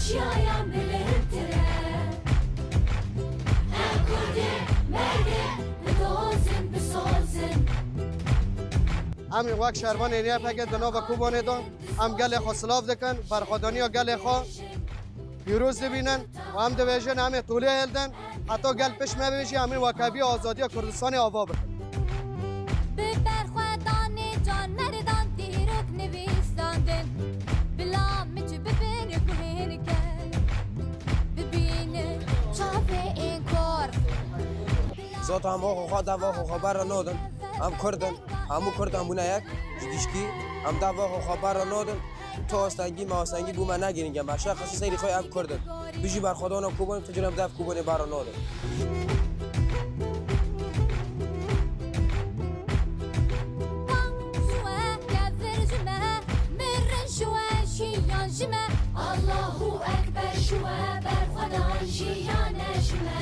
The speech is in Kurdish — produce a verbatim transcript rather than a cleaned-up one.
Çiyayan bilindire. Em Kurdê merdê bidozin, bisozin. Em wek şervanên Y P G di nava Kobanê de em gelê xwe silav dikin, berxwedaniya gelê xwe pîroz dibînin û em dibêjin em ê tolê hildin. Heta gel pişt me bêjî, em ê wekevî azadiya Kurdistanê ava bikin. Bi berxwedanê can meridan dîrok nivîsandin. Bila min çi bibin guhên ke. Bibînin çavê ên kor. Zot em oxo xwe dev oxo xwe berre nodin. Em Kurd in. Hemû Kurd em bûne yek. Ji gişkî em dev oxo xwe berre nodin. Tu astengî, me astengî bû me negirîng e. Me şex xistî serî xwe, em Kurd in. Bijî berxwedana Kobanê, tu cî re bi dev Kobanê berre nodin. Bang ji we, kevir ji me, mirin ji we, jiyan ji me. Allahu Ekber ji we, berxwedan jiyane ji me.